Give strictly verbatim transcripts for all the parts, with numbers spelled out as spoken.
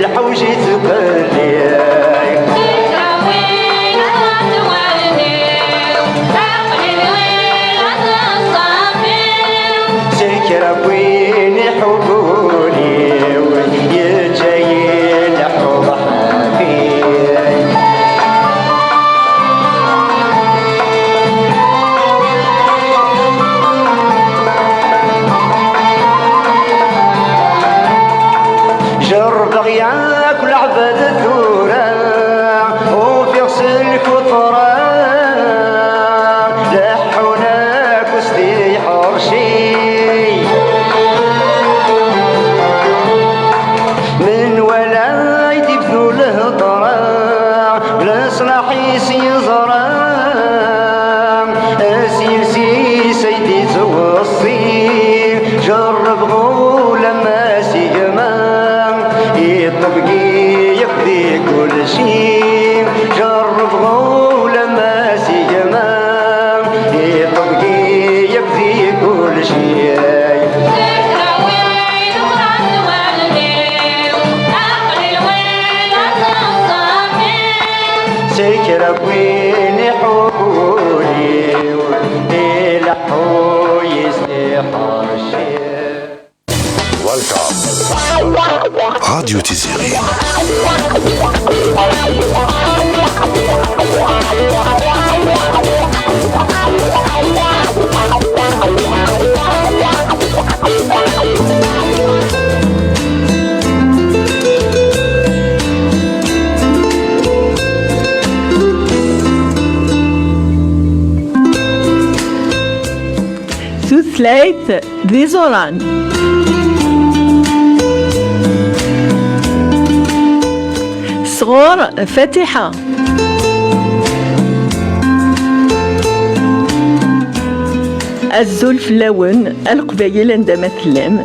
Lḥewj yettqelliq. Sekra n win iḥubb ul-iw, yeǧǧa-yi leḥḥuḍ ḥafi. Jerrbeɣ yakk leɛbad tura, ufiɣ s lkutra, leḥḥun akk s tiḥerci. Menwala i d-ibdu lhedra, leṣlaḥ-is yeẓra, s yiles-is ay d-ittweṣṣi. Jerrbeɣ ulamma s gma, iṭebgi yakk di kulci. Jerrbeɣ ulamma s gma, iṭebgi yakk di kulci. Sekra n win iḥubb ul-iw, ileḥḥu yes-s iḥerci. Welcome. Radio Tiziri. Tutlayt d iẓuran. Sɣur Fatiḥa. Azul fell-awen, a Leqbayel anda ma tellam.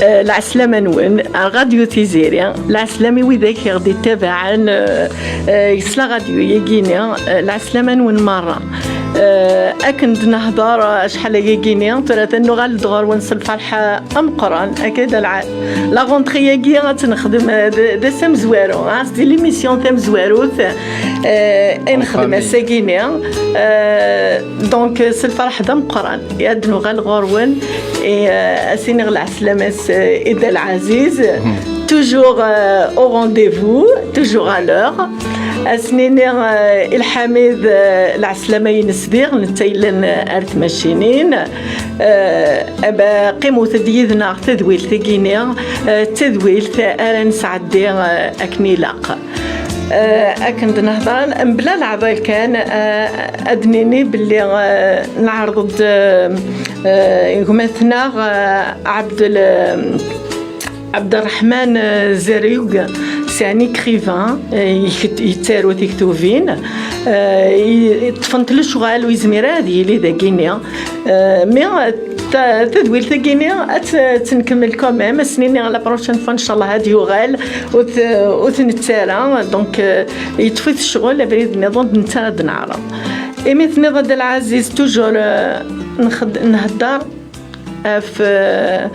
Eh, lɛeslama-nwen ar Radio Tiziri, lɛeslama i widak i ɣ-d-ittabaɛen, eh, eh, s la radio-yagi-ni, eh, lɛeslama-nwen merra. Eh, akken d-nehder acḥal ayagi-ni, tura atan nuɣal-d ɣur-wen s lferḥ, eh, ameqqran. Akka i d lɛa-, la rentrée-yagi ad tt-nexdem, eh, d, d ass amezwaru, ah, c'est l'émission tamezwarut, eh, ay nexdem ass-agi-ni. Eh, donc, s lferḥ d ameqqran i ad nuɣal ɣur-wen, et, eh, ad s-iniɣ lɛeslama-s, eh, i Dda Lɛaziz. Toujours, euh, au rendez-vous, toujours à l'heure. Ad s-nini, euh, i Lḥamid, euh, lɛeslama-ines diɣ, netta yellan, euh, ar tmacinin. Euh, aba qqimet-d yid-neɣ tadwilt-agi-ni, euh, d tadwilt ara nesɛeddi, euh, akken ilaq. Euh, akken d-nehder, mebla leɛḍil kan, euh, ad d-nini belli, euh, neɛreḍ-d, euh, euh, gma-tneɣ, euh, Abdel, euh, Abderrahman, euh, Zerrug, c'est un écrivain, euh, yek-, yettaru tiktubin, euh, y-, ṭṭfen-t lecɣal ur yezmir ara ad yili dagini. Euh, mais, euh, ta-, tadwilt-agi-ni ad tt-, ad tt-nkemmel quand même, ad s-nini la prochaine fois, ncallah, ad yuɣal, ur t-, ur t-nettu ara. Donc, euh, yeṭṭef-it ccɣel, abrid nniḍen, d netta ara d-neɛreḍ. Imi tenniḍ a Dda Lɛaziz, toujours, euh, nxed-, nhedder ɣef, euh,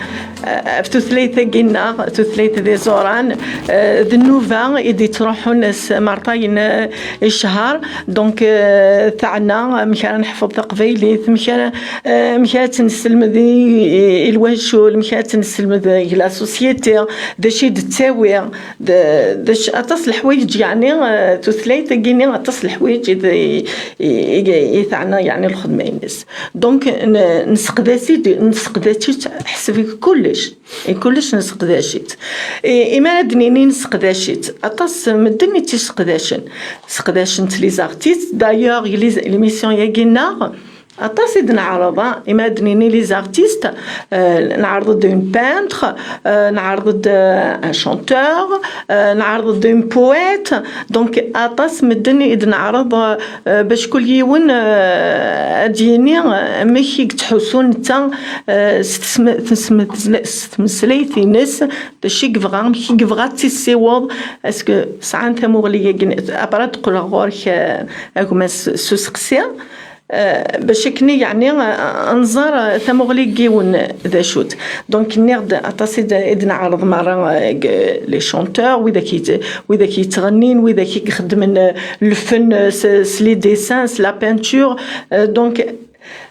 ɣef tutlayt-agi-nneɣ, tutlayt d iẓuran, euh, d nnuba i d-yettruḥun s mertayen, euh, i ccher. Donc, euh, teɛna amek ara neḥfeḍ taqbaylit, amek ara, euh, amek ara tt-nesselmed i, i, i lwacul, amek ara tt-nesselmed i la société, d acu i d-tettawi, d, d acu, aṭas n leḥwayeǧ, yeɛni, euh, tutlayt-agi-nni, aṭas n leḥwayeǧ i d-, i, i, i, i teɛna, yeɛni, lxedma-ines. Donc, n-, nesseqdac-itt, nesseqdac-itt ḥseb kullec. I kullec nesseqdac-itt. I, imi ara d-nini nesseqdac-itt, aṭas n medden i tt-isseqdacen. Sseqdacen-tt les artistes. D'ailleurs, les, l'émission-yagi-nneɣ, aṭas i d-neɛreḍ, ah. Imi ara d-nini les artistes, euh, neɛreḍ-d une peintre, euh, neɛreḍ-d, euh, un chanteur, euh, neɛreḍ-d une poète. Donc, aṭas n medden i d-neɛreḍ, euh, bac kul yiwen, euh, ad d-yini, euh, amek i yettḥussu netta, euh, s tesme-, tesme-, s tmeslayt-ines, d acu i yebɣa, amek i yebɣa ad tt-issiweḍ, est-ce que sɛan tamuɣli-agi, après ad d-qqleɣ ɣur-k, euh, a gma s, s useqsi. Bac akken, yeɛni, ad nẓer tamuɣli n yiwen d acu-tt. Donc, nniɣ-d aṭas i d-neɛreḍ merra, les chanteurs, widak yettɣennin, widak i ixeddmen lfen s les dessins, s la peinture. Donc,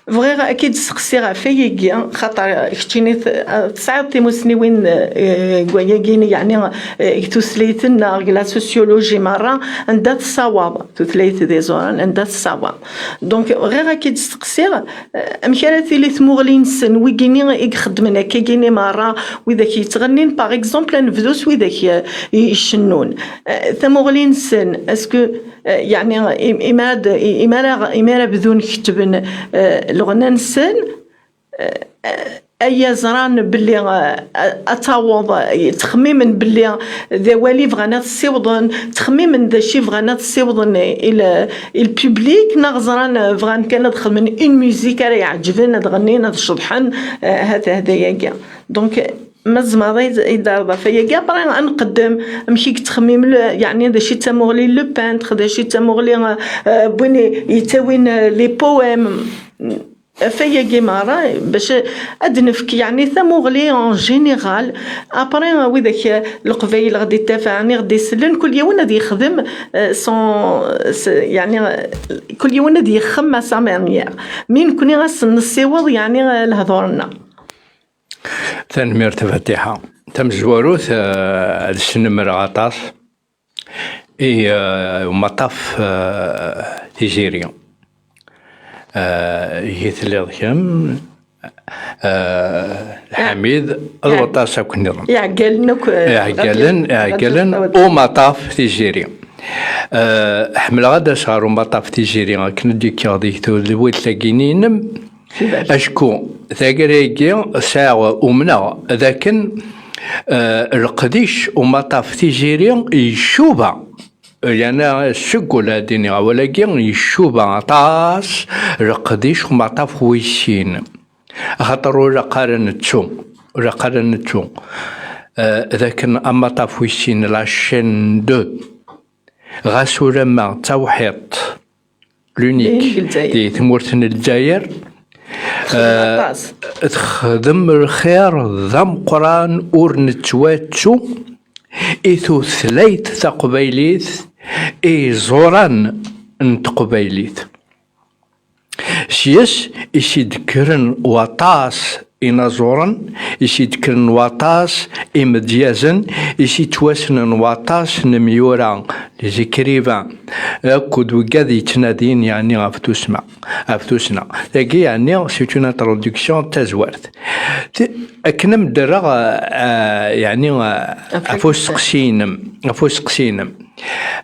bɣiɣ ad k-id-steqsiɣ ɣef ayagi, xaṭer keččini tesɛiḍ timusniwin deg wayagi, yeɛni deg tutlayt-nneɣ, deg la sociologie merra, anda tessawaḍ tutlayt d iẓuran, anda tessawaḍ. Donc, bɣiɣ ad k-id-steqsiɣ, amek ara tili tmuɣli-nsen, wigini i ixeddmen akkagini merra, widak yettɣennin, par exemple, ad nebdu s widak icennun. Tamuɣli-nsen, est-ce que, yeɛni, imi ara bdun kettben leɣna-nsen, aya ẓran belli ad taweḍ, ttxemmimen belli d awal i bɣan ad ssiwḍen, ttxemmimen d acu i bɣan ad ssiwḍen i le public, neɣ ẓran bɣan kan ad xedmen une musique ara iɛeǧben, ad ɣennin, ad ceḍḥen, hat hda-yagi. Donc, ma tzemreḍ ad d-terreḍ ɣef wayagi, après ad nqeddem amek i yettxemmim, yeɛni d acu i d tamuɣli n le peintre, d acu i d tamuɣli n win yettawin les poèmes. Ɣef wayagi merra, bac ad d-nefk, yeɛni, tamuɣli en général. Après, widak, Leqbayel ɣ d-ittafɛen, i ɣ-d-isellen, kul yiwen ad yexdem son, yeɛni, kul yiwen ad yexdem à sa manière. Mi nekni ad sen-nessiweḍ, yeɛni, lehdur-nneɣ. Tanemmirt a Fatiḥa. Tamezwarut, ad snemreɣ aṭas i umaṭṭaf Tiziri. Ihi telliḍ kemm, Lḥamid, d waṭas akk nniḍen. Iɛeggalen akk, iɛeggalen, iɛeggalen umaṭṭaf Tiziri. Ḥemmleɣ ad d-aseɣ ɣer umaṭṭaf Tiziri akken ad d-kkeɣ deg tudwilt-agi-inem. Acku taggara-agi sɛiɣ, umneɣ d akken leqdic umaṭṭaf Tiziri icuba. Yerna seg ula ad d-iniɣ awal-agi, icuba aṭas leqdic umaṭṭaf wis sin. Axaṭer ur ilaq ara nettu, ur ilaq ara nettu d akken amaṭṭaf wis sin, la chaîne deux, ɣas ulamma d tawḥidt, l'unique, di tmurt n Lezzayer, texdem lxir d ameqqran ur nettwattu i tutlayt taqbaylit, i iẓuran n teqbaylit. Seg-s i s-d-kkren waṭas inaẓuren, i s-d-kkren waṭas imedyazen, i s-yettwassnen waṭas n imyura, les écrivains, akked wigad yettnadin, yeɛni, ɣef tussma, ɣef tussna. Tagi, yeɛni, c'est une introduction d tazwart. Akken am-d-rreɣ, yeɛni, ɣef usteqsi-inem, ɣef usteqsi-inem,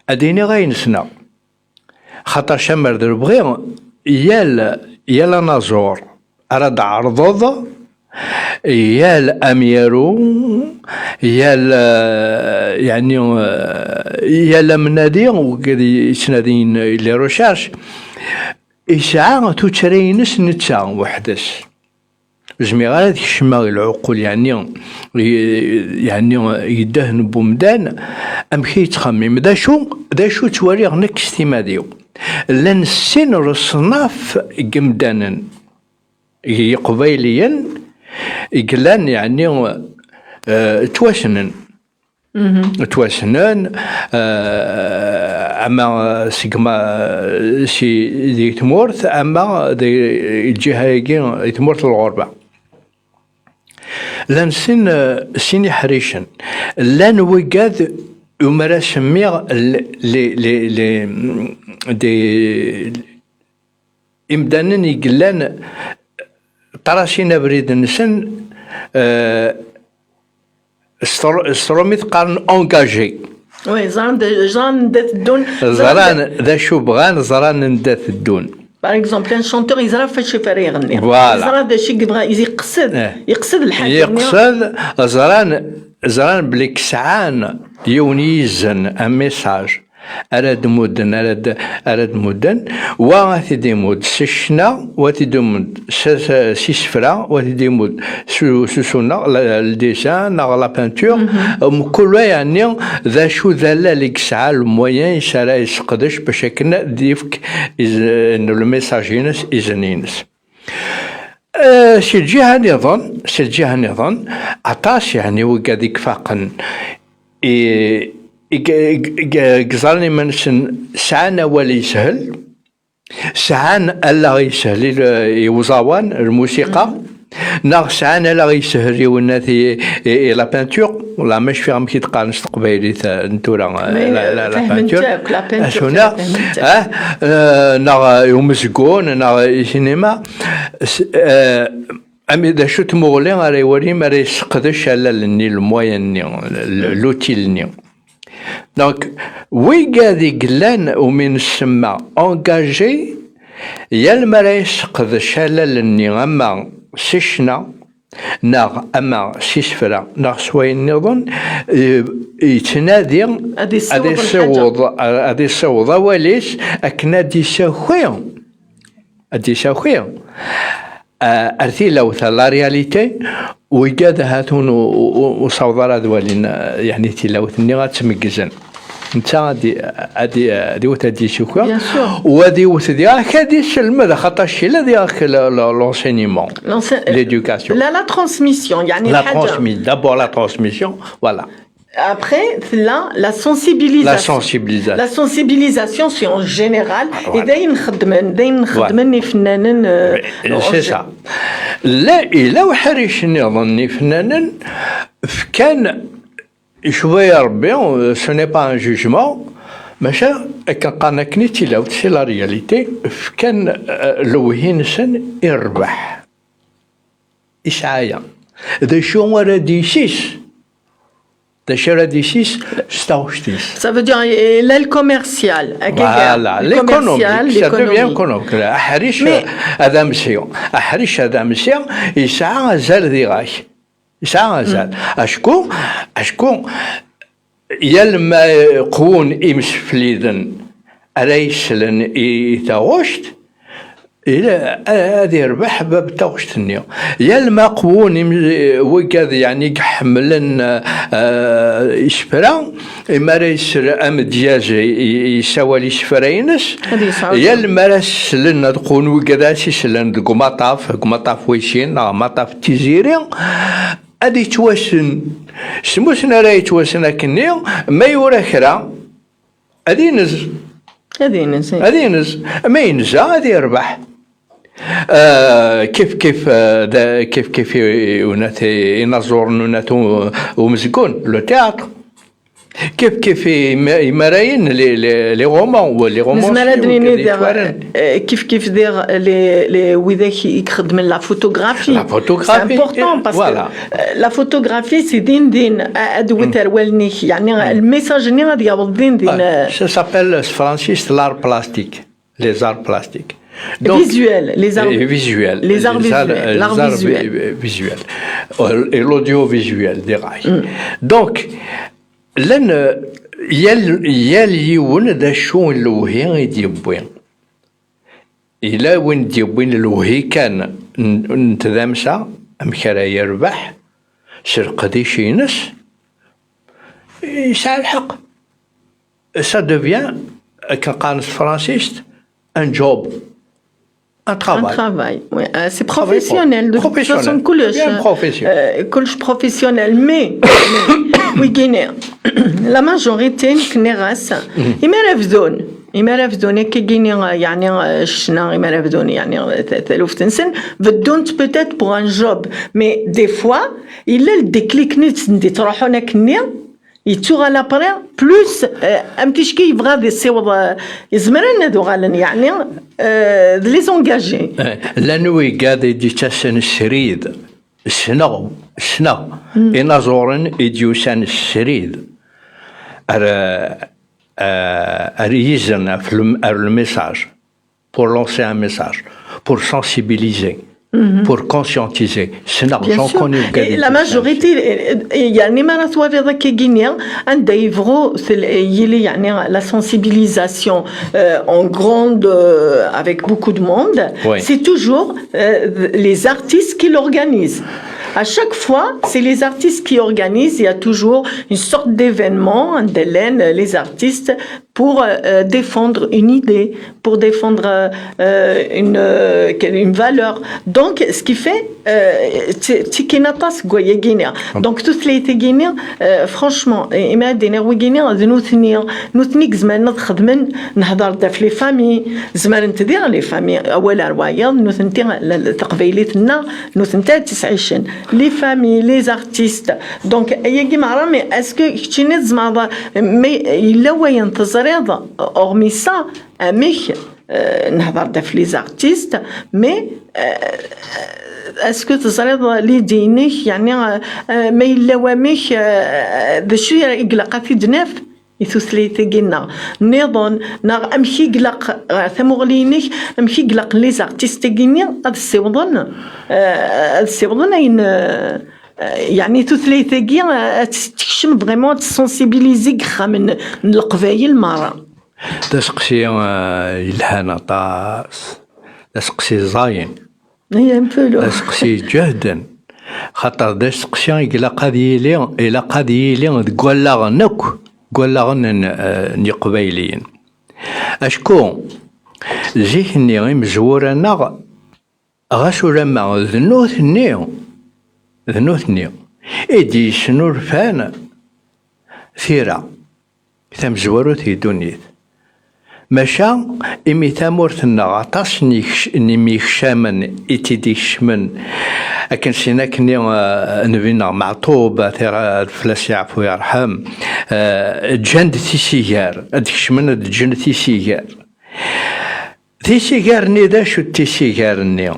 ad d-iniɣ ayen ssneɣ. Xaṭer camer d lebɣi, yal, yal anaẓur ara d-tɛerḍeḍ, yal amyaru, yal, yeɛni, yal amnadi, wigad yettnadin les recherches, yesɛa tuttra-ines netta weḥd-s. Ur zmireɣ ara ad kecmeɣ i lɛuqul, yeɛni, yeɛni, yeddahen n wemdan, amek i yettxemmim, d acu, d acu ttwaliɣ nekk s timmad-iw. Llan sin leṣnaf n yemdanen, Iqbayliyen i yellan, yeɛni, ttwassnen. Ttwassnen, ama seg ma, si, di tmurt, ama di lǧiha-agi, di tmurt n lɣerba. Llan sin, sin iḥricen. Llan wigad, umar asemmiɣ, li, li, li, li, di, imdanen i yellan ṭṭrasin abrid-nsen, s tṛumit qqaren engagé. Oui, ẓran d, ẓran anda teddun. Ẓran d acu bɣan, ẓran anda teddun. Par exemple, un chanteur yeẓra ɣef wacu ara iɣenni. Voilà. Yeẓra d acu i yebɣa, yeqsed, yeqsed lḥaǧa-nni. Yeqsed, ẓran, ẓran belli sɛan yiwen yizen, un message. ara d-mudden, ara d-, ara d-mudden, wa ad t-id-imudd s ccna, wa ad t-id-imudd s, s, s isefra, wa ad t-id-imudd s, s usuneɣ, la, le dessin, neɣ la peinture, mkul wa, yeɛni, d acu d allal i yesɛa le moyen i s ara yesseqdec bac akken ad d-yefk iz-, le message-ines, izen-ines. Eh, si lǧiha nniḍen, si lǧiha nniḍen, aṭas, yeɛni, wigad i ifaqen i, i, i, i, i yeẓran iman-nsen sɛan awal yeshel, sɛan allaɣ yeshel i, i uẓawan, lmusiqa, neɣ sɛan allaɣ yeshel i winnat i, i, i la peinture, la ma cfiɣ amek i d-qqaren s teqbaylit, eh, n tura, eh, la, la, la peinture. Akk, la peinture, asuna, la peinture. Eh, eh, neɣ, eh, i umezgun, neɣ i sinima. S-, eh, Ami d acu tmuɣli ara iwali mi ara yesseqdec allal-nni, le moyen-nni, l-, l-, l'outil-nni. Donc, wigad i yellan umi nsemma engagé, yal mi ara yesseqdec allal-nni ama s ccna, neɣ ama s isefra, neɣ s wayen nniḍen, eh, yettnadi ad issiweḍ ad issiweḍ, ad issiweḍ awal-is akken ad d-isaki, ad d-isaki, eh, ar tilawt, la réalité, wigad ahat ur, ur, ur, ur sawḍ ara ad walin, eh, yeɛni tilawt-nni ad tmeggzen. Netta ad i-, ad i-, ad iwet ad d-isuki, u ad iwet diɣ ad iselmed, axaṭer cila diɣ le, le, l'enseignement, l'éducation. La, la transmission, يعني la transmission, d'abord la transmission, voilà. Après, la, la sensibilisation. La sensibilisation. La sensibilisation, c'est en général. Ah, voilà. Et d'ailleurs, نخدمن, d'ailleurs, نخدمن ifennanen, euh, c'est ça. La, yella uḥric nniḍen n ifennanen fkan, icwa Rebbi, euh, ce n'est pas un jugement, maca akken qqaren akken i d tilawt, c'est la réalité, fkan, euh, lewhi-nsen i rrbeḥ. Isɛaya. D acu ara d-isis? D acu ara d-isis s taɣect-is? Ça veut dire, euh, le commercial, voilà, l'économique, ça devient économique. Aḥric, ad amsi, aḥric ad amsi, yesɛa azal diɣ-ak. Yesɛa azal. Acku, acku, yal ma qwun imsefliden ara yeslen i, i taɣect, ila, a-, ad irbeḥ bab n taɣect-nni. Yal ma qwun im-, wigad, yeɛni, i iḥemmlen, eh, isefra, imi ara yesel amedyaz i, i, yessawal isefra-ines, yal mi ara slen ad qwun wigad ara s-islen deg umaṭṭaf, deg umaṭṭaf wis sin, neɣ amaṭṭaf n Tiziri, ad yettwassen. Smusn ara yettwassen akkenni, ma yura kra, ad inez. Ad inez, eh. Ad inez. Ma yenza, ad yerbeḥ. Ah, kif kif, ah, da, kif kif i, i unat, i, inaẓuren n unat u-, umezgun, le théâtre. Kif kif i, i, imarayen, les, les, les romans, ou les romans. Nezmer ad nini diɣ, eh, kif kif diɣ, les, les, widak i ixeddmen la photographie. La photographie, c'est important, eh, parce que, voilà. Euh, la photographie, c'est din din, a-, ad wet ar wallen-ik, yeɛni, le message-nni ad yaweḍ din din, euh. Ça s'appelle, s fransis, l'art plastique, les arts plastiques. Donc, visuel, les arts, eh, visuels, les arts visuels, l'art visuel. Eh, visuel. Euh, et l'audiovisuel, dirais-je. Donc, llan, euh, yal, yal yiwen d acu n lewhi i d-yewwi. Yella win d-yewwin lewhi kan n, n tdamsa, amek ara yerbeḥ s leqdic-ines, yesɛa lḥeqq. Ça devient, akken qqaren s tefransist, un job, un travail. Un travail, oui. Euh, c'est professionnel, de toute façon, كلش, euh, كلش professionnel, mais, mais, ويقيني، la majorité, نكني غاس، إما راه بدون. Imi ara bdun akka gini, yeɛni, ccna, imi ara bdun, yeɛni, ta-, taluft-nsen, beddunt peut-être pour un job. Mais des fois, yella le déclic-nni d-ttruḥun akkenni, yettuɣal après, plus, euh, am ticki yebɣa ad yessiweḍ, euh, izemren ad uɣalen, yeɛni, euh, d les engagés. Eh, llan wigad i d-yettasen srid, ssneɣ, ssneɣ, inaẓuren i d-yusan srid. Ar, euh, ar yizen ɣef le, ar le message, pour lancer un message, pour sensibiliser. pour conscientiser. Ssneɣ, j'en connais. Et la majorité, euh, euh, يعني ما راه تواليض كيجيني عندها يبغوا يلي يعني la sensibilisation, euh, en grande, euh, avec beaucoup de monde. C'est toujours, euh, les artistes qui l'organisent. À chaque fois, c'est les artistes qui organisent. Il y a toujours une sorte d'événement, un délai, les artistes, pour, euh, défendre une idée, pour défendre, euh, une, euh, une valeur. Donc, ce qui fait, euh, ti- tikinatas gwayaginia. Donc, tout les tegini, euh, franchement, et ma dina wigini, de nous tenir, nous tenir, نهضر في les familles, زمان انت دير les familles, أول رواية، nous tenir, تقبيلتنا, nous tenir تسعيشن, les familles, les artistes. Donc, يا جماعة, mais est-ce que كتشيني زمان, mais il a وين تزريض, hormis ça, أميك, euh, نهضر في les artistes, mais, euh, est-ce que تزريض les دينك, يعني, euh, euh, ما يلا واميك, euh, ذا شو يقلق في دناف؟ I tutlayt-agi-nneɣ nniḍen, neɣ amek i ilaq, ɣer tamuɣli-inek, amek i ilaq les artistes-agi-nni ad ssiwḍen, eh, ad ssiwḍen ayen, eh, yeɛni tutlayt-agi, eh, ad tekcem vraiment, ad tessensibiliser deg yexxamen n, n Leqbayel merra. D aseqsi, eh, yelhan aṭas. D aseqsi ẓẓayen. D aseqsi iǧehden, xaṭer d aseqsi i ilaq ad yili, ilaq ad yili deg wallaɣen akk, deg wallaɣen n, eh, n Yiqbayliyen. Acku, zik-nni imezwura-nneɣ, ɣas ulamma d nutni, d nutni i d-yesnulfan tira tamezwarut di ddunit. Maca, imi tamurt-nneɣ aṭas n yikc-, n yimyekcamen i tt-id-ikecmen, akken sin akken i, eh, nnbi-nneɣ Meɛṭub, ad t-, ad fell-as yeɛfu yerḥem, eh, ǧǧan-d tisigar, ad d-kecmen ad ǧǧen tisigar. Tisigar-nni, d acu d tisigar-nni?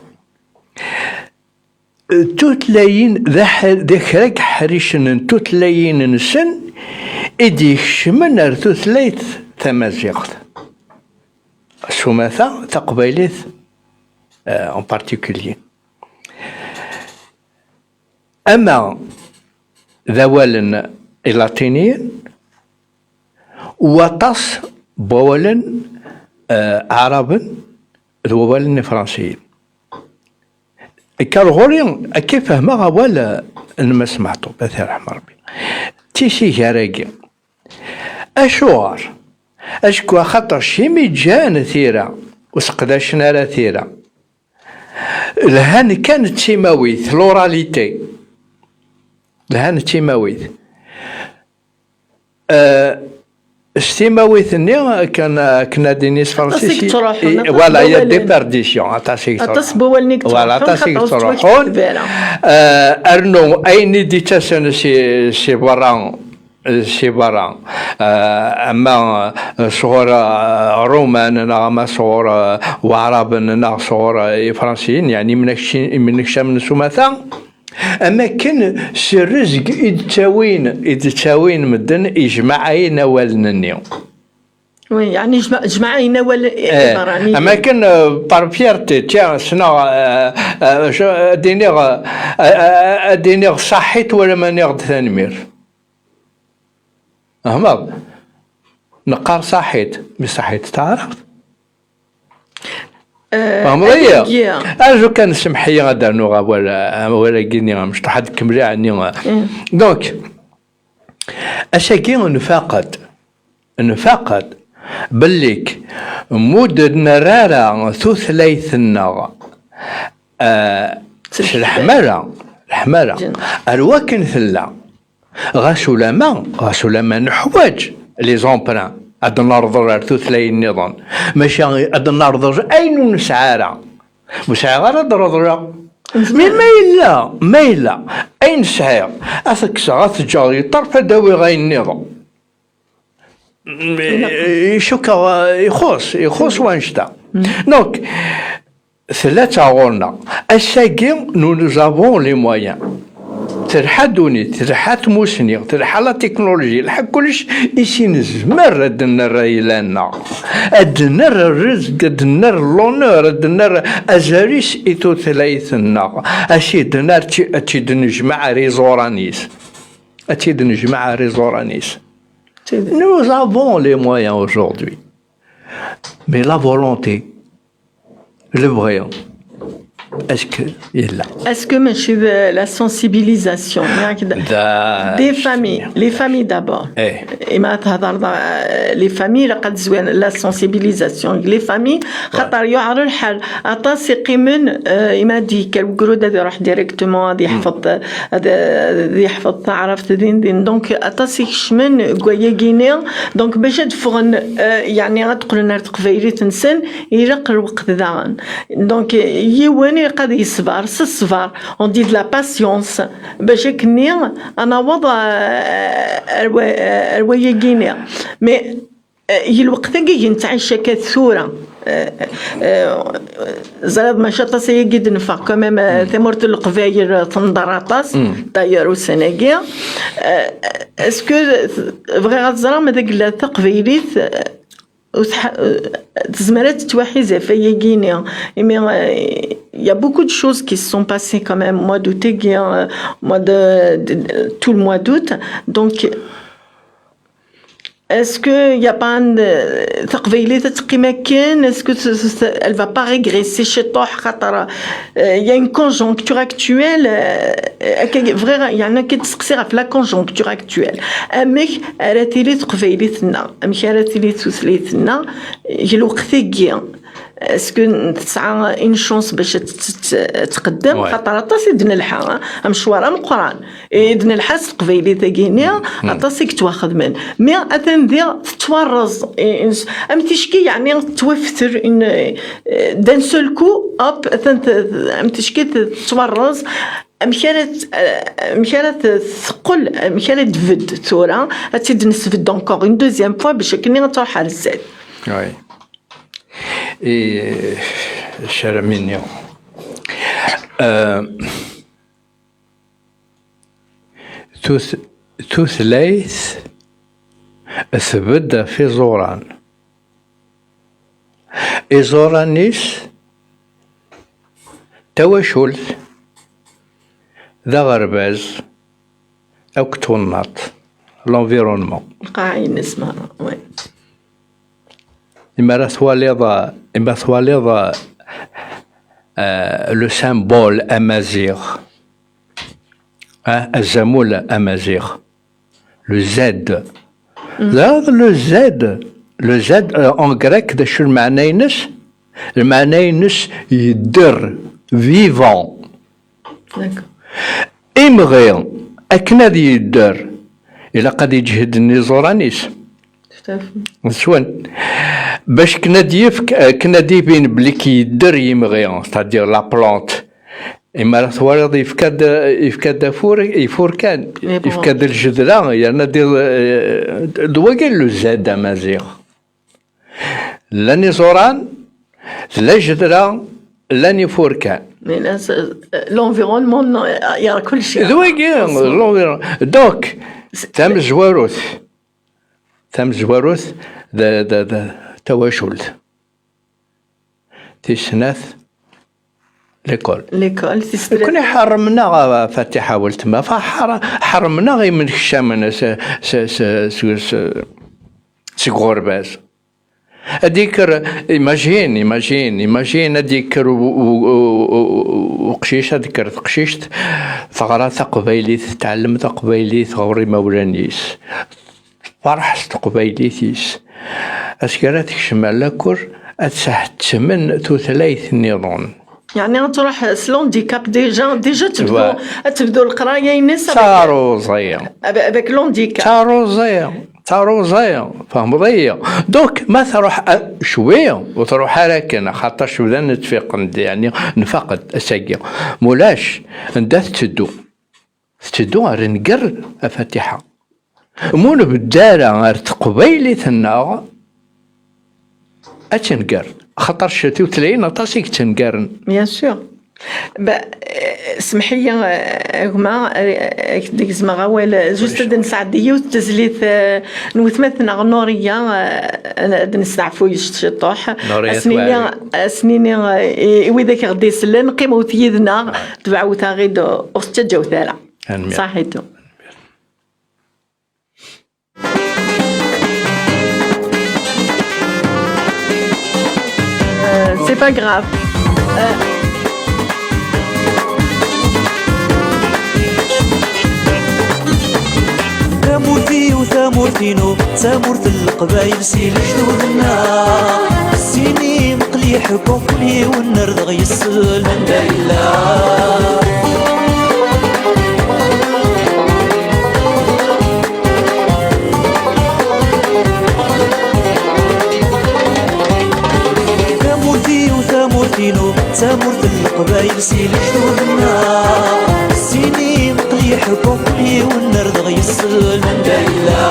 Tutlayin, d aḥ-, d kra n yeḥricen n tutlayin-nsen i d-ikecmen ar tutlayt tamaziɣt. S umata, taqbaylit, eh, en particulier. Ama d awalen ilatiniyen, waṭas n wawalen, eh, aɛraben d wawalen ifransiyen. Kker ɣur-i, akka i fehmeɣ awal, eh, n Mass Meɛṭub, ad t-yerḥem Rebbi. Tisigar-agi. Acuɣer? Acku axaṭer cimi ǧǧan tira, ur seqdacen ara tira. Lhan kan d timawit, l'oralité. Lhan d timawit. Eh, s timawit-nni, akken, akken ad d-ini s tefransist, i, voilà, il y a des perditions, aṭas i yettruḥun. Aṭas n wawalen i yettruḥun, voilà, aṭas i yettruḥun. Eh, rnu ayen i d-ittasen si, si berra, si berra, eh, ama, eh, sɣur, eh, Ṛuman, neɣ ama sɣur, eh, Waɛraben, neɣ sɣur, eh, Ifransiyen, yeɛni imnekci-, imnekcamen s umata, am akken s rrezg i d-ttawin, i d-ttawin medden, ijmaɛ-ayen awalen-nni. Oui, yeɛni jma-, jmaɛ-ayen awal, eh, iberraniyen. Am akken, eh, par fierté, tiens, ssneɣ, eh, eh, ad d-iniɣ, eh, eh, ad d-iniɣ ṣaḥit wala ma nniɣ-d tanemmirt. Fehmeḍ? Neqqar ṣaḥit, mi ṣaḥit d taɛrabt. Eh, fehmeḍ-iyi? Arzu kan, semmeḥ-iyi ad d-rnuɣ awal, awal-agi-nni amecṭuḥ, ad kemmleɣ ɛni. Donc, ass-agi nfaq-d, nfaq-d bellik mud nerra ara tutlayt-nneɣ, eh, s leḥmala, leḥmala, ar wakken tella. Ɣas ulama, ɣas ulama neḥwaǧ les emprunts, ad nerḍel ar tutlayin nniḍen, maca ad nerḍel ayen ur nesɛi ara. Ur sɛiɣ ara ad reḍleɣ. Mi ma yella, ma yella, ayen sɛiɣ, ad t-kkseɣ, ad t-ǧǧeɣ di ṭṭerf, ad d-awiɣ ayen nniḍen. Cukkeɣ, eh, ixuṣ, ixuṣ wannect-a. Donc, tella d taɣur-nneɣ. Ass-agi, nous, nous avons les moyens. Terḥa ddunit, terḥa tmusni, terḥa la technologie, terḥa kullec, i s nezmer ad d-nerr ayla-nneɣ. Ad d-nerr rrezg, ad d-nerr l'honneur, ad d-nerr azal-is i tutlayt-nneɣ. Ad tt-id-nerr, ad tt-id-nejmeɛ ar iẓuran-is. Ad tt-id-nejmeɛ ar iẓuran-is. Nous avons les moyens aujourd'hui. Mais la volonté, lebɣi, est-ce que yella? Est-ce que mačči d la sensibilisation? Des familles, les familles d'abord. Eh. Et ma تهضر, les familles, la sensibilisation, les familles, خاطر يعرف الحال. Aṭas i qqimen, euh, ima di kal ugrud ad iruḥ directement ad yeḥfeḍ, ad, ad yeḥfeḍ taɛrabt din din. Donc, aṭas i kecmen deg wayagi-ni. Donc, bac ad ffɣen, euh, yeɛni ad qqlen ar teqbaylit-nsen, ilaq lweqt daɣen. Donc, yiwen ilaq ad yeṣber, s ṣṣber, on dit de la patience, bac akkenni ad naweḍ, euh, ar wa-, ar wayagi-ni. Mais, euh, i lweqt-agi i nettɛic akka tura, euh, euh, ẓriɣ mačči aṭas ayagi d-neffeɣ, quand même, euh, tamurt n Leqbayel, euh, tenḍer aṭas, d'ailleurs, ussan-agi. Euh, est-ce que, euh, bɣiɣ ad ẓreɣ ma d agella taqbaylit, euh, ur tḥ-, euh, tezmer ad tettwaḥiz ɣef wayagi-ni. Imi, euh, il y a beaucoup de choses qui se sont passées quand même, mois d'août-agi, euh, mois de, de, de, tout le mois d'août. Donc, est-ce que y a pas un, euh, taqbaylit ad teqqim akken? Est-ce que ce, ce, ce, elle va pas régresser ciṭuḥ, xaṭer, euh, il y a une conjoncture actuelle, euh, akka, bɣiɣ, yeɛni, akka d-steqsiɣ ɣef la conjoncture actuelle. Amek ara tili teqbaylit-nneɣ? Amek ara tili tutlayt-nneɣ deg lweqt-agi? Est-ce que tesɛa une chance bac ad t-, t-, t-, tqeddem? Ouais. Xaṭer aṭas i d-nelḥa, hein? Amecwar ameqqran. I d-nelḥa s teqbaylit-agi-nni, aṭas i yettwaxedmen. Mais atan diɣ tettwarreẓ. I, i, am ticki, yeɛni, tettwafter une, euh, d'un seul coup, hop, atan t-, am ticki tettwarreẓ. Amek ara t-, euh, amek ara t-, teqqel, amek ara d-tbedd tura, ad tt-id-nesbedd encore une deuxième fois, bac akken ad truḥ ar zdat. Oui. Et, euh, cher Mignon, euh, Tut-, tutlayt tbedd ɣef iẓuran. Iẓuran-is, tawacult, d aɣerbaz, akk twennaḍt, l'environnement. Lqaɛa-ines merra, oui. Imi ara twaliḍ, imi ara twaliḍ, euh, le symbole amaziɣ, ah, azamul amaziɣ, le Z. Daɣ le Z, le Z, euh, en grec, d acu lmeɛna-ines? Lmeɛna-ines yedder, vivant. D'accord. Imɣi, akken ad yedder, ilaq ad iǧhed iẓuran-is. Tout à fait. Swan. Bac akken ad yefk, akken ad ibin belli k-yedder yimɣi, c'est-à-dire la plante. Imi ara twaliḍ yefka-d, yefka-d afur-, ifurkan, yefka-d ljedra, yerna d, d wagi le Z amaziɣ. Llan iẓuran, tella ljedra, llan ifurkan. Mais là, c'est, euh, l'environnement, non, il y a كل شيء. D wagi, l'environ-, donc, tamezwarut, tamezwarut d, d, d tawacult. Tis snat, l'école. L'école, tis snat. Nekkni ḥermen-aɣ, a Fatiḥa weltma, fa-, ḥer-, ḥermen-aɣ imenekcamen s, s, s, s, s, seg uɣerbaz. Ad d-yekker, imagine, imagine, imagine, ad d-yekker u-, u-, u-, u-, uqcic, ad d-tekker teqcict, teɣra taqbaylit, tɛellem taqbaylit ɣur imawlan-is, tferḥ s teqbaylit-is. Azekka ara tekcem ar lakur, ad sḥettmen tutlayt nniḍen. Yeɛni ad truḥ s l'handicap déjà, déjà tebdu, ad tebdu leqraya-ines avec, taruẓi, avec, avec l'handicap. Taruẓi, taruẓi, fehmeḍ-iyi. Donc, ma truḥ, a, cwi, ur truḥ ara akken, axaṭer bdan ttfiqen-d, yeɛni nfaq-d ass-agi. Mulac, anda tetteddu? Tetteddu ar nnger a Fatiḥa. Ma ur nbedd ara ar teqbaylit-nneɣ, ad tenger. Axaṭer tutlayin aṭas i yettengaren. Bien sûr. Ba, eh, smeḥ-iyi, eh, a gma, eh, ad k-d-gezmeɣ awal, eh, juste ad nesɛeddi yiwet tezlit, eh, n wetma-tneɣ Nuriya, eh, ad nesteɛfu yec-, ciṭuḥ. Nuriya Ad s-nini, Tuɛri. Ad s-nini, eh, i, i wid akk ɣ-d-isellen, qqimet yid-neɣ, tebɛut-aɣ-id, ur ɣ-tettaǧǧawt ara. Anmir. Saḥitu. Euh, c'est pas grave. Euh, Tamurt-iw, tamurt-inu, tamurt n Leqbayel si lejdud-nneɣ. Sin imqliḥ n ukli, wenner dɣ yessel anda yella. Tamurt-iw, tamurt-inu, tamurt n Leqbayel si lejdud-nneɣ. Sin imqliḥ n ukli, wenner dɣ yessel anda yella.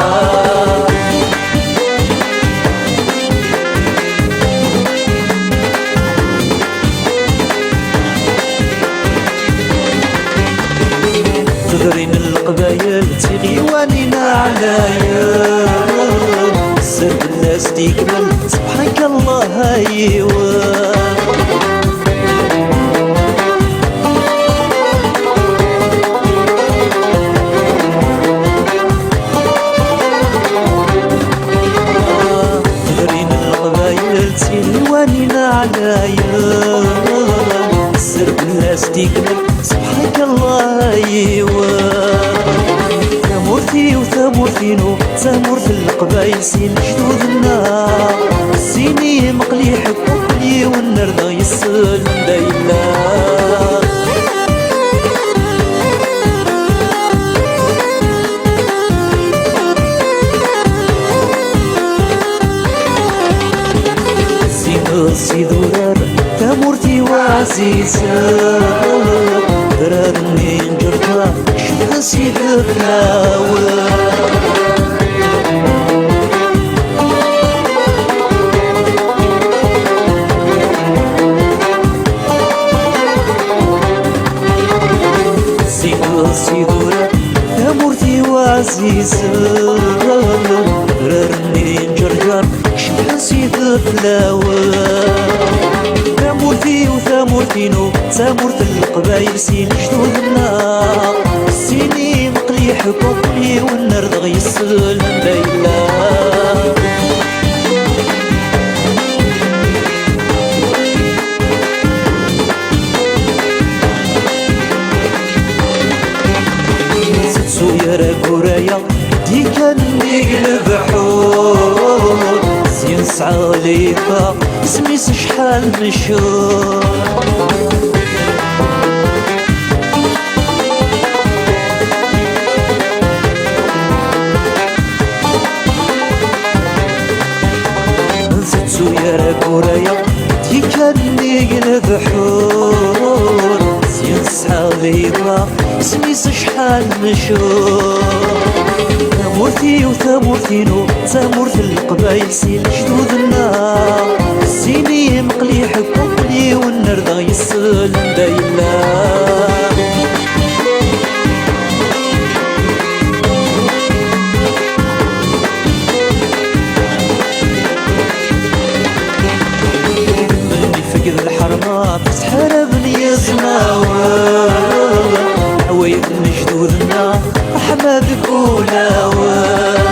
Tudrin n Leqbayel d tiɣiwanin ɛlayen, sser fell-as tikmel, subḥanak Allah, a yiwen. Tudrin n Leqbayel d tiɣiwanin ɛlayen, sser fell-as tikmel, subḥanak Allah, a yiwen. Tamurt-iw, tamurt-inu, tamurt n Leqbayel si lejdud-nneɣ. Sin imqliḥ n ukli, wenner dɣ yessel anda yella. Sin s idurar, tamurt-iw ɛzizen, adrar-nni n Ǧerǧer, cebḥen s ideflawen. Sin s idurar, tamurt-iw ɛzizen, adrar-nni n Ǧerǧer, cebḥen s ideflawen. Tamurt-iw, tamurt-inu, tamurt n Leqbayel si lejdud-nneɣ. Sin imqliḥ n ukli, wenner dɣ yessel anda yella. Tettu yara guraya, di kan nnig lebḥur, syin sɛellifa, isem-is acḥal mecḥur. Tettu yara guraya, di kan nnig lebḥur, syin sɛellifa, isem-is acḥal mecḥur. Tamurt-iw, tamurt-inu, tamurt n Leqbayel si lejdud-nneɣ. Sin imqliḥ n ukli, wenner dɣ yessel anda yella. Menni fegd lḥerma, ttḥaraben yizmawen, ɛwayed n lejdud-nneɣ, ṛṛeḥma deg wulawen.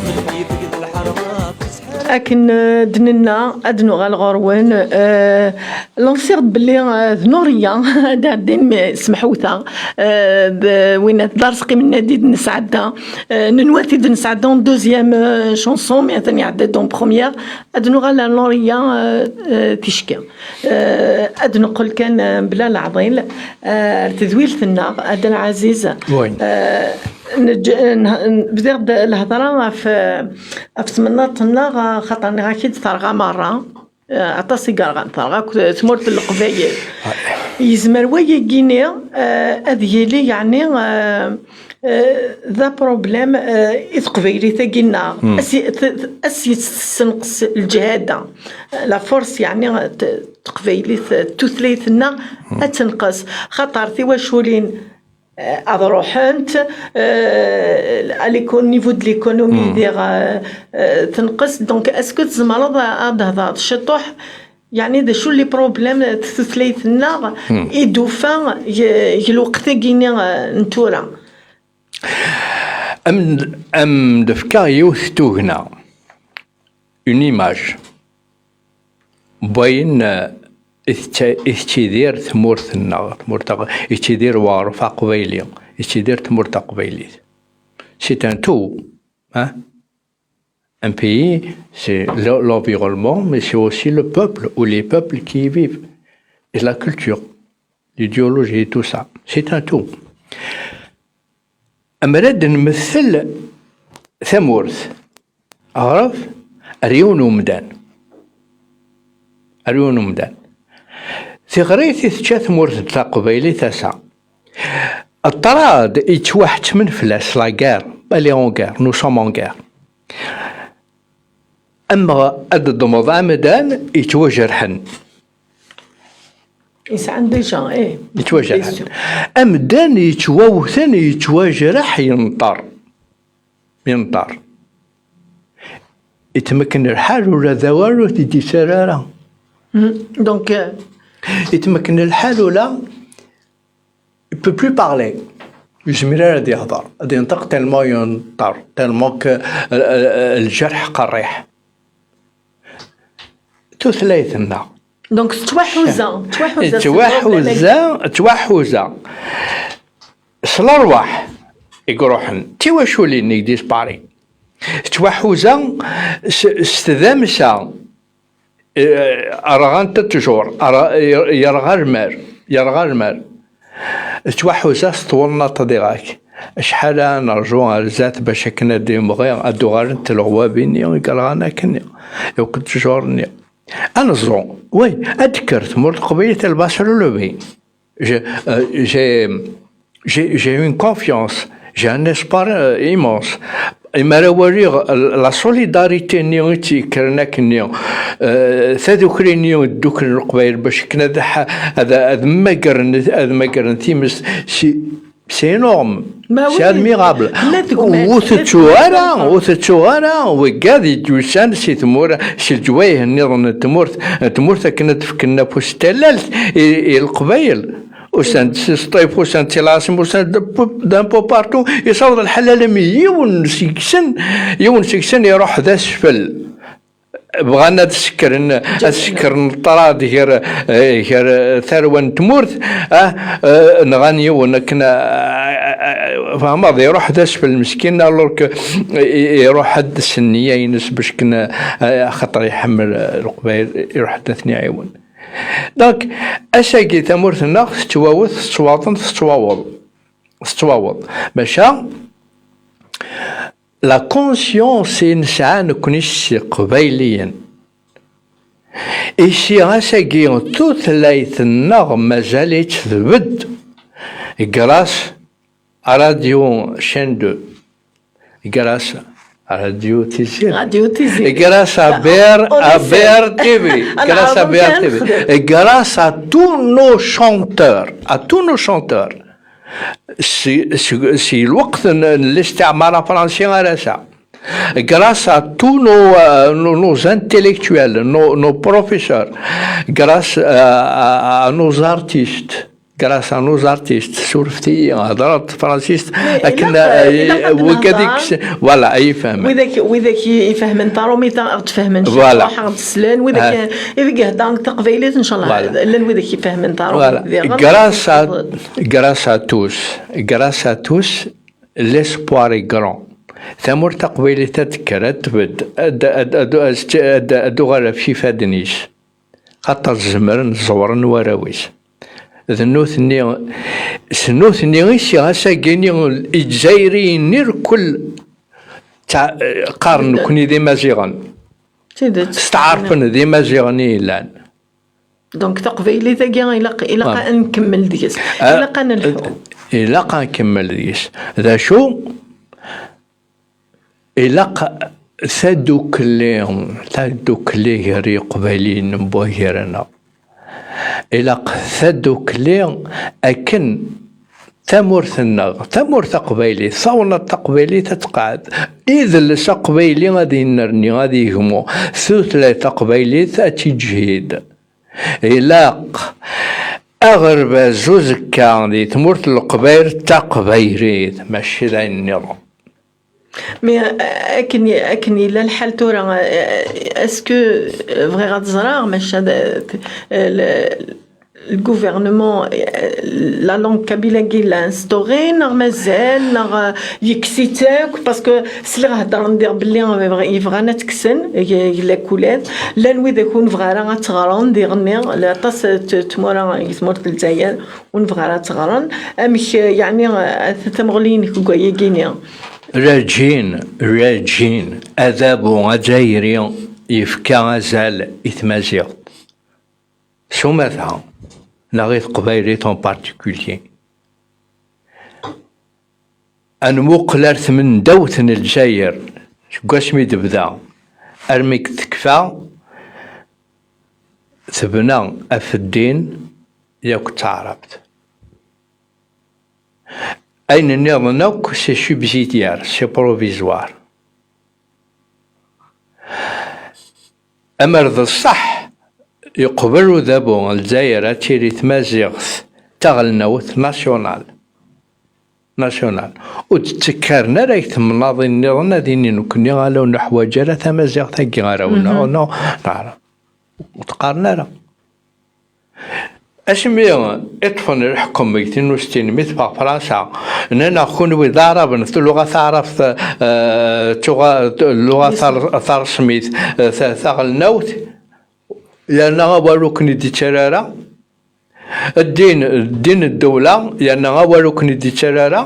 Menni fegd lḥerma, ttḥaraben Akken, eh, d-nenna, ad nuɣal ɣur-wen. Eh, lansiɣ-d belli, eh, d Nuriya, ad d-ɛeddin, mi semḥewta, eh, d winna d Arezqi Mennadi d-nesɛedda. Eh, nenwa-t-id nesɛedda en deuxième, eh, chanson, mi atan iɛedda-d en première. Ad nuɣal ar Nuriya, eh, eh, ticki. Eh, ad neqqel kan, eh, mebla leɛḍil, eh, ar tedwilt-nneɣ, a Dda Lɛaziz. Oui. Eh, neǧ-, n-, n-, bdiɣ-d lhedra ɣef, eh, ɣef temnaḍt-nneɣ, eh, xaṭer nniɣ-ak-id terɣa merra. Eh, aṭas i yerɣan, terɣa akk tmurt n Leqbayel. Ah. Yezmer wayagi-nni, eh, ad yili, yeɛni, eh, Eh, d aproblem, eh, i teqbaylit-agi-nneɣ. As i- t- t- as yettenqes lǧehada, la force, yeɛni, t- teqbaylit, tutlayt-nneɣ ad tenqes, xaṭer tiwaculin, eh, ad ruḥent, eh, à l'éco- niveau de l'économie diɣ, eh, eh, tenqes. Donc, est-ce que tzemreḍ ad d-thedreḍ ciṭuḥ, yeɛni, d acu les problèmes n tutlayt-nneɣ i d-tufa g- g lweqt-agi-nni, eh, n tura? Am am d-fkeɣ yiwet tugna, une image, n wayen, eh, i tetta- i tettidir tmurt-nneɣ, tmurt taq- i tettidir weɣref aqbayli, i tettidir tmurt taqbaylit. C'est un tout, hein? Un pays, c'est le- l'environnement, mais c'est aussi le peuple ou les peuples qui y vivent, et la culture, l'idéologie et tout ça. C'est un tout. Amer ad nmettel tamurt, aɣref, ar yiwen umdan. Ar yiwen umdan. Tiɣrit i tečča tmurt n taqbaylit ass-a. Ṭṭrad yettwaḥettmen fell-as la guerre, elle est en guerre, nous sommes en guerre. Am ad d-ddmeḍ amdan yettwajerḥen. Yesɛan déjà, eh. Yettwajerḥen. Amdan yettwawten, yettwajreḥ, yenṭer. Yenṭer. Yettmekken lḥal ula d awal ur t-id-yettara ara. Donc, eh, Yettmekken lḥal ula, il peut plus parler. Ur yezmir ara ad yehder, ad yenṭeq, tellement yenṭer, tellement que, eh, eh, lǧerḥ qerriḥ. Tutlayt-nneɣ. Donc, tettwaḥuza, tettwaḥuza. Tettwaḥuza, tettwaḥuza s lerwaḥ i iruḥen, d tiwaculin i disparaît. Tettwaḥuza s, s tdamsa, eh, rɣant ttjur, rɣ- yerɣa lmal, yerɣa lmal. Tettwaḥuza s twennaḍt diɣ-ak. Acḥal ara nerǧu ar zdat bac akken ad d-imɣi, ad d-uɣalent tleɣwabin-nni i yerɣan akkenni, yakk ttjur-nni. Ad neẓru, way, ad d-tekker tmurt n Leqbayel, elle va se relever. J'ai, euh, j'ai, j'ai, j'ai une confiance, j'ai un espoir, euh, immense. Imi ara waliɣ la solidarité-nni i tt-yekkren akkenni, euh, tadukli-nni i dduklen Leqbayel bac akken ad ḥa- ad, ad mmagren, ad mmagren times, c'est, c'est énorme. C'est admirable. Ur tettuɣ ara, ur tettuɣ ara wigad i d-yusan si tmura, si leǧwayeh nniḍen n tmurt, n tmurt akken ad d-fken afus n tallalt i, i Leqbayel. Usan-d si Sṭif, usan-d si Lɛaṣima, usan-d d'un peu partout. Yessaweḍ lḥal alammi yiwen seg-sen, yiwen seg-sen iruḥ d asfel. Bɣan ad sekren, ad sekren ṭṭrad gar, eh, gar, eh, tarwa n tmurt, ah, eh, nɣan yiwen akken, eh, eh, eh, fehmeḍ, iruḥ d asfel meskin, alors que, eh, iruḥ-d s nniya-ines bac akken, eh, axaṭer iḥemmel, eh, Leqbayel, iruḥ-d ad ten-iɛiwen. Donc, ass-agi tamurt-nneɣ tettwawet, tettwaḍen, tettwaweḍ. Tettwaweḍ. Maca, la conscience i nesɛa nekni s Iqbayliyen, i si ass-agi tutlayt-nneɣ mazal-itt tbedd, grâce à Radio Chaîne deux, grâce à Radio Tiziri, Radio Tiziri. Grâce à B R, à B R T V, grâce à B R T V, et grâce à tous nos chanteurs, à tous nos chanteurs. Si, si, si lweqt n, n listiɛmar afransi ar ass-a. Grâce à tous nos, euh, nos, nos intellectuels, nos, nos professeurs, grâce à, à, à nos artistes, grâce à nos artistes, surfet-iyi, hedreɣ tafransist, akken, euh, wigad i yefhem. Voilà, ay ifehmen. Widak, widak i ifehmen tarumit ad ɣ-d-fehmen, voilà, ad ɣ-d-slen, widak i deg heddren taqbaylit, ncallah, llan widak i ifehmen tarumit. Voilà. Grâce à, grâce à tous, grâce à tous, l'espoir est grand. Tamurt taqbaylit ad tekker, ad tbedd, ad, ad, ad, ad, ad, ad tuɣal ɣef yifadden-is. Xaṭer zemren, ẓewren warraw-is. D nutni, s nutni i si ass-agi-ni Izzayriyen irkel tta-, qqaren nekni d Imaziɣen. Tidet. Steɛṛfen d Imaziɣen i yellan. Donc, taqbaylit-agi ilaq, ilaq ad nkemmel deg-s. Ilaq ad nelḥu. Ilaq ad nkemmel deg-s. D acu? Ilaq tadukli, tadukli gar Yiqbayliyen n wagar-nneɣ. Ilaq tadukli akken tamurt-nneɣ, tamurt taqbaylit, tawennaḍt taqbaylit ad tqeɛɛed, idles aqbayli ad yennerni, ad yegmu, tutlayt taqbaylit ad tiǧhid. Ilaq aɣerbaz uzekka di tmurt n Leqbayel d taqbaylit, mačči d ayen nniḍen. Mais, euh, akken, akken yella lḥal tura, euh, est-ce que, euh, bɣiɣ ad ẓreɣ, maca, euh, le, le gouvernement, euh, la langue kabyle-agi l'a instaurée, neɣ mazal, neɣ, euh, yekkes-itt akk, parce que sliɣ heddren diɣ belli, euh, yebɣan ad tt-kksen, y-, y-, la couleur. Llan widak ur nebɣi ara ad tt-ɣren diɣenni, aṭas n t-, tmura deg tmurt n Lezzayer ur nebɣi ara ad tt-ɣren. Amek, euh, yeɛni, euh, tamuɣli-inek deg wayagi-nni? Rajin, rajin, adabu azzayri yefka azal i tmaziɣt s umata, neɣ i teqbaylit en particulier. Ad nmuqel ar tmendawt n Lezzayer, seg wasmi d-tebda armi i d-tekfa, tebna ɣef ddin yakk d taɛrabt. Ayen nniḍen akk, c'est subsidiaire, c'est provisoire. Amer d ṣṣeḥ, yeqbel udabu n Lezzayer ad tili tmaziɣt taɣelnawt, national. National. Ur d-ttekkaren ara i temnaḍin nniḍen ad inin nekkni ala ur neḥwaǧ ara tamaziɣt-agi ara wen-, mhm, neɣ, neɣ, neɣ, ur t-qqaren ara. Asmi i ṭṭfen lḥekem deg tin u settin, mi teffeɣ Fransa, nnan-aɣ kunwi d Aɛraben, tluɣa taɛrabt, eh, tuɣa-, tluɣa tar-, taṛesmit, eh, ta-, taɣelnawt, yerna awal ur ken-id-ittarra ara. Ddin, ddin n ddewla, yerna awal ur ken-id-ittarra ara.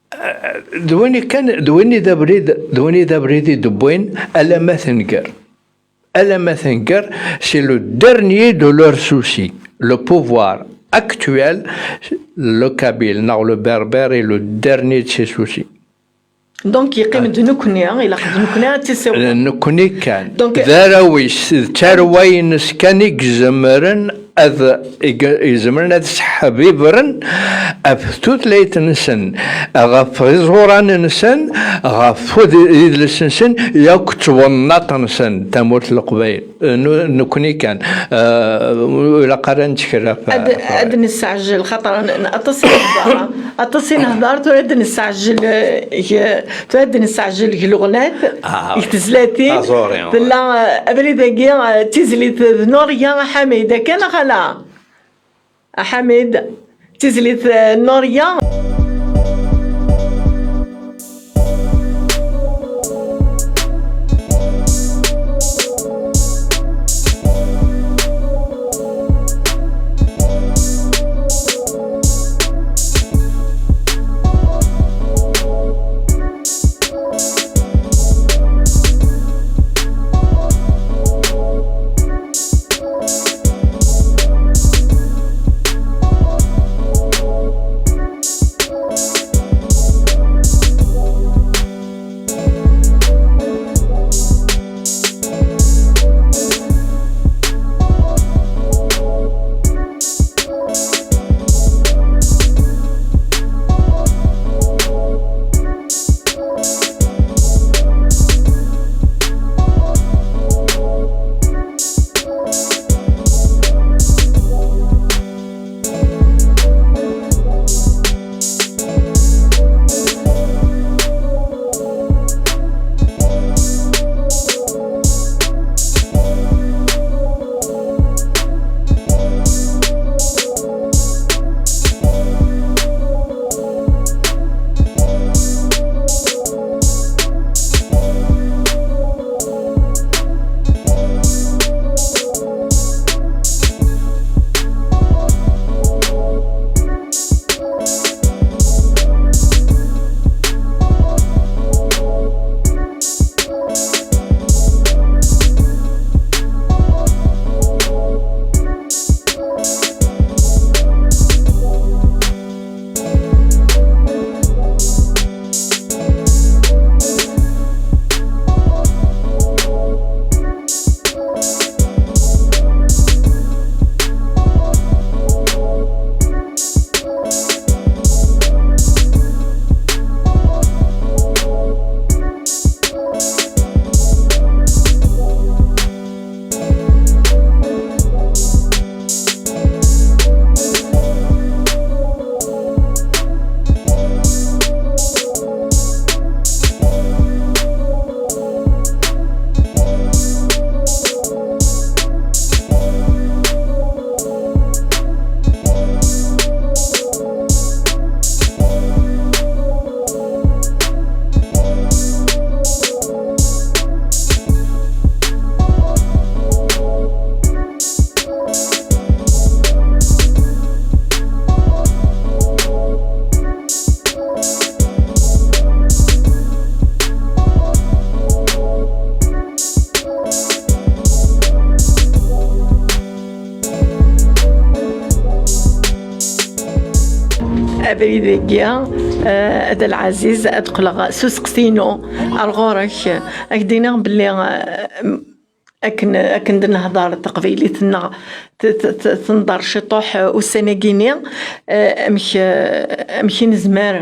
Eh, d win i kan, d win i d abrid, d win i d abrid i d-wwin alamma tenger. Alamma tenger, c'est le dernier de leurs soucis. Le pouvoir actuel, le kabyle, neɣ le berbère, est le dernier de ses soucis. Donc, yeqqim-d nekkni, ilaq-d nekkni ad tt-issiwḍen. Nekkni kan. Donc, d arraw-is, d tarwa-ines kan i izemren ad, i izemren ad sḥebibren ɣef tutlayt-nsen, ɣef iẓuran-nsen, ɣef wid-, idles-nsen, yakk d twennaḍt-nsen, tamurt n Leqbayel. Eh, nu-, nekkni kan. Eh, ur ilaq ara ad nettkel ɣef, ad, ɣef ad nesseɛjel, xaṭer n-, n-, aṭas i nehder, aṭas i nehder, tura ad nesseɛjel, eh, g-, tura ad nesseɛjel g leɣnat, ah, g tezlatin. Taẓuri. Tella, eh, abrid-agi, eh, d tizlit d Nuria Ḥamid, akka neɣ ala? A Ḥamid, d tizlit, eh, Nuria. Abrid-agi, eh, a Dda Lɛaziz, ad qqleɣ s useqsi-inu ar ɣur-k. Ad k-d-iniɣ belli, eh, akken, akken d-nehḍer taqbaylit-nneɣ, t-, t-, t-, tenḍer ciṭuḥ, eh, ussan-agi-ni, eh, amek, eh, amek i nezmer,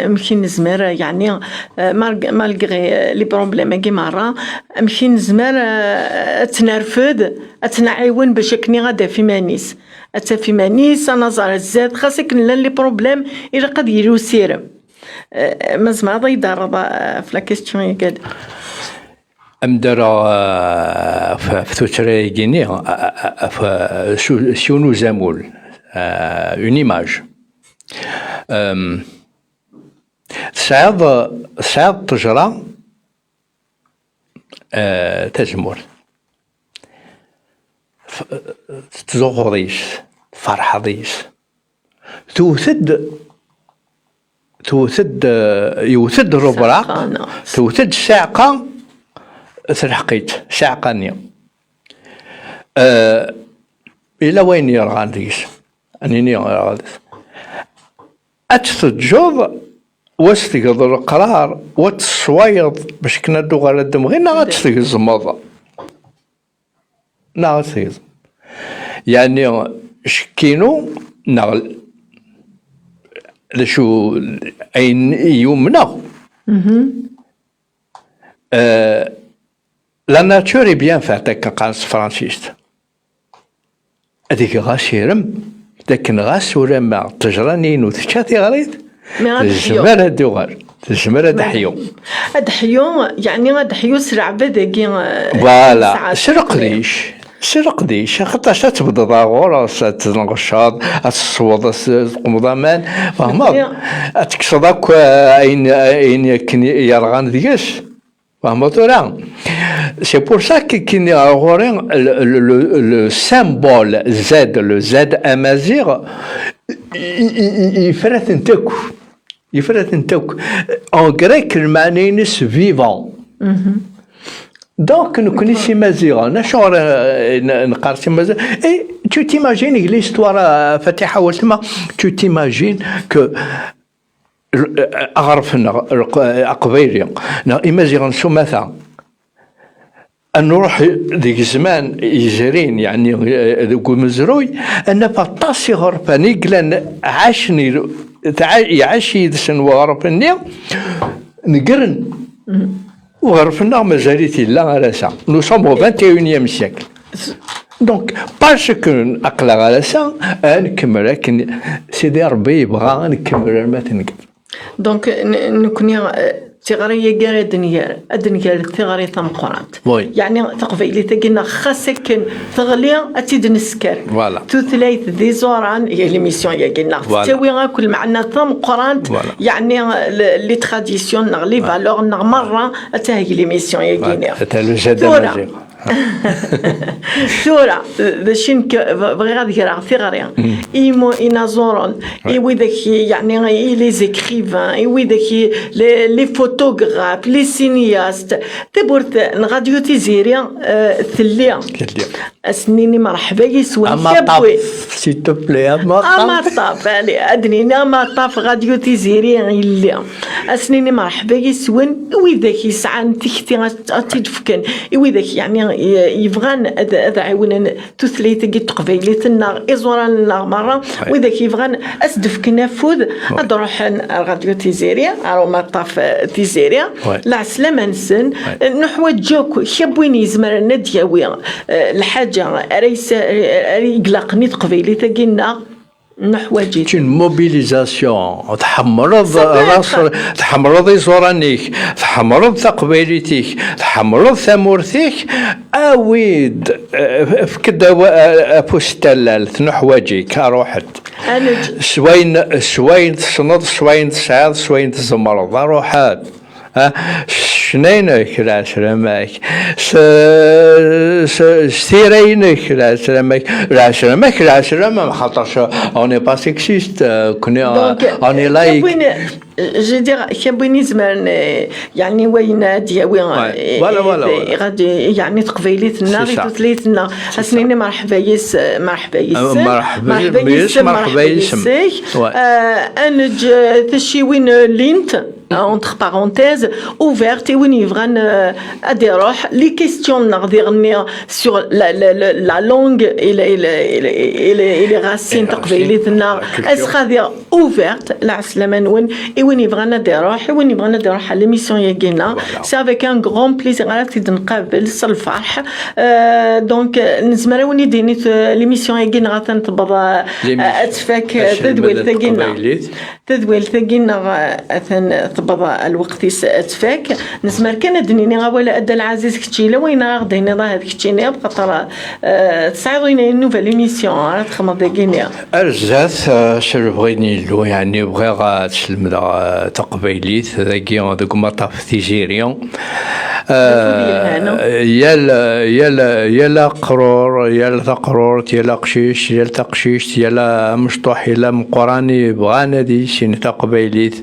amek i nezmer, eh, yeɛni, eh, malg-, malgré, eh, les problèmes-agi merra, amek i nezmer, eh, ad tt-nerfed, ad tt-nɛiwen bac akken ad d-taf iman-is. Ad taf iman-is, ad naẓer zdat, xas akken llan les problèmes, ilaq ad yili usirem. Eh, ma tzemreḍ ad yi-d-terreḍ, eh, ɣef la question-agi? Amdara, eh, f-, f tuttra-agi-ni, eh, eh, eh, f-, s u-, s yiwen uzamul, eh, une image. Em, tesɛiḍ, tesɛiḍ ṭṭejra, eh, tazemmurt. F-, tettzuxxuḍ yis, tferḥeḍ yis. Tewwet-d, tewwet-d, eh, yewwet-d rubraq, ssiɛqa, neɣ? Tewwet-d ssiɛqa, telḥeq-itt, ssiɛqa-nni. Eh, yella wayen yerɣan deg-s. Ad nini yerɣan deg-s. Ad tt-teǧǧeḍ, wa s-tgeḍ leqrar, wa tesswayeḍ, bac akken ad d-tuɣal ad d-temɣi, neɣ ad tt-tgezmeḍ. Neɣ ad tt-tgezmeḍ. Yeɛni, ccek-inu, neɣ l-, d acu, ayen i yumneɣ. Euh, la nature est bien faite, akken qqaren s tefransist. Ad geɣ asirem d akken ɣas ulamma ṭṭejra-nni-inu tečča tiɣrit, tezmer ad d-tuɣal, tezmer ad d-teḥyu. Ad d-teḥyu, yeɛni ad d-teḥyu s leɛbad-agi, eh, voilà, s leqdic, s leqdic, axaṭac ad tebdeḍ ɣur-s, ad tnɣecceḍ, ad tesweḍ, ad teqmeḍ aman, fehmeḍ? Ad tekkseḍ akk, eh, ayen, ayen akken yerɣan deg-s. Fehmeḍ tura? C'est pour ça que, que ɣur-i le, le, le, le symbole Z, le Z amaziɣ, i, i, i, i, yefra-tent akk. Yefra-tent akk. En grec, lmeɛna-ines vivant. Donc, nekkni s imaziɣen, acuɣer, euh, n-, neqqar s imaziɣen? Et tu t'imagines, l'histoire, euh, Fatiḥa weltma, tu t'imagines que aɣref-nneɣ aqbayli, neɣ imaziɣen s umata, ad nruḥ deg zzman yezrin, yeɛni, eh, deg umezruy, ad naf aṭas iɣerfan i yellan ɛacen, tɛa-, iɛac yid-sen weɣref-nni, negren. Uɣref-nneɣ mazal-it yella ar ass-a. Nous sommes au vingt et unième siècle. Donc, parce que aql-aɣ ar ass-a, ad nkemmel akken Sidi Ṛebbi yebɣa, ad nkemmel arma ad nger. Donc, n-, nekkni, eh, tiɣri-agi ara d-nger, ad d-nger tiɣri tameqqrant. Oui. Yeɛni, taqbaylit-agi-nneɣ, xas akken teɣli, ad tt-id-nesker. Voilà. Tutlayt d iẓuran, i l'émission-agi-nneɣ, voilà, tettawi akk lmeɛna tameqqrant, voilà, yeɛni, le-, les traditions-nneɣ, les valeurs-nneɣ merra, ad taheg l'émission-agi-nneɣ. Voilà. Ata le jade. Tura, amaziɣ. Tura, d acu nekk, bɣiɣ ad greɣ tiɣri i mu-, inaẓuren, i widak, yeɛni, i les écrivains, i widak, les, les photographes, les cinéastes. Tawwurt n Radio Tiziri, eh, telli. Telli. Ad s-nini merḥba yis-wen. Amaṭṭaf, s'il te plaît, amaṭṭaf. Amaṭṭaf, allez, ad nini amaṭṭaf Radio Tiziri yelli. Ad s-nini merḥba yis-wen, widak yesɛan tikti ad, ad tt-id-fken, i widak, yeɛni, i-, yebɣan ad, ad ɛiwnen tutlayt-agi n teqbaylit-nneɣ, iẓuran-nneɣ merra, widak yebɣan ad s-d-fken afud, ad ruḥen ar Radio Tiziri, ar umaṭṭaf, eh, Tiziri. Lɛeslama-nsen, eh, nuḥwaǧ akk kra n win yezmren ad d-yawi, eh, lḥaǧa ara yesa-, ara ilaqen i teqbaylit-agi-nneɣ. Nuḥwaǧ-it. C'est une mobilisation. Tḥemmleḍ ras-, tḥemmleḍ iẓuran-ik, tḥemmleḍ taqbaylit-ik, tḥemmleḍ tamurt-ik, awi-d, eh, efk-d awa-, eh, afus n tallalt, nuḥwaǧ-ik, ruḥ-d. S wayen, s wayen tessneḍ, s wayen tesɛiḍ, s wayen tzemreḍ, ruḥ-d. Ah, Ccna-inek, lɛeslama-k. S, s, s tira-inek, lɛeslama-k. Lɛeslama-k, lɛeslama-m, xaṭer on n'est pas sexiste, euh, kunni, euh, Donc, on est laïque. Kawin, je veux dire, kawin izemren, euh, yeɛni wayen ad d-yawi, Ouais. euh, Voilà, euh, voilà, voilà. Ɣad, euh, yeɛni teqbaylit-nneɣ, C'est ça. tutlayt-nneɣ. C'est Ad s-nini merḥba yes, merḥba yes. Euh, merḥba yes, merḥba yes-m. Ouais. Euh, ad neǧǧ, euh, tacciwin, euh, llint, entre parenthèses, ouvert i win yebɣan, euh, ad iruḥ. Les questions-nneɣ diɣenni sur la, la, la, la langue et la, et la, et la, et la, et les racines Et les racines, taqbaylit-nneɣ. la culture. Ad s-xadiɣ ouverte, lɛeslama-nwen, i win yebɣan ad iruḥ, i win yebɣan ad iruḥ à l'émission-yagi-nneɣ. Voilà. C'est avec un grand plaisir ara t-id-nqabel s lferḥ. Euh, donc, euh, nezmer ad wen-id-ini, euh, l'émission-yagi-nneɣ atan tewweḍ, euh, L'émission. ad tfak, euh, Aselmed n tadwilt-agi-nneɣ. teqbaylit. Tadwilt-agi-nneɣ, euh, atan tewweḍ lweqt-is ad tfak. Nezmer kan ad d-nini awal a Dda Lɛaziz, kečč yella wayen ara ɣ-d-tiniḍ, ahat keččini, xaṭer, euh, tesɛiḍ une nouvelle émission ara txedmeḍ dagi-nni. Ar zdat, eh, s lebɣi n Yillu, yeɛni bɣiɣ ad slemdeɣ, eh, taqbaylit, dagi deg umaṭṭaf Tiziri. Eh, yelhan. Yal, yal, yal aqrur, yal taqrurt, yal aqcic, yal taqcict, yal amecṭuḥ, yal ameqqran yebɣan ad yissin taqbaylit,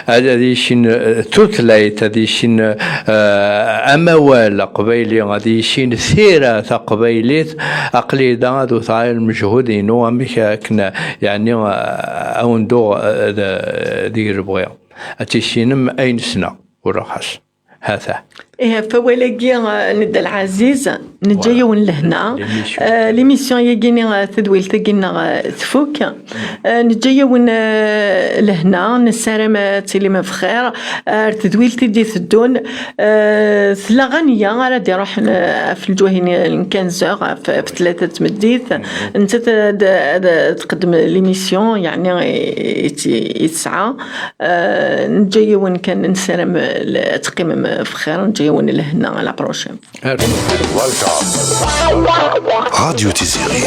ad, ad yissin, eh, tutlayt, ad yissin, eh, amawal aqbayli, ad yissin tira taqbaylit. Aql-i da ad wteɣ lmejhud-inu, amek akken, yeɛni, eh, ad wen-d-uɣeɣ, eh, d, deg lebɣi. Ad tissinem ayen ssneɣ, ur xas. Hata. Ihi, ɣef wawal-agi, eh, n Dda Lɛaziz, neǧǧa-yawen lehna. L'émission. Eh, l'émission-yagi-nni, eh, tadwilt-agi-nneɣ, eh, tfuk. Eh, neǧǧa-yawen, eh, lehna, nessaram ad tilim bxir. Ar tedwilt i d-iteddun, eh, tella Ɣaniya ara d-iruḥen, eh, ɣef lǧuhin n quinze heures, ɣef, ɣef tlata n tmeddit. Nettat ad, ad tqeddem l'émission, yeɛni, i, i, i tesɛa. Eh, neǧǧa-yawen kan, nessaram, eh, ad teqqimem bxir, neǧǧa-yawen lehna, à la prochaine. Radio Tiziri.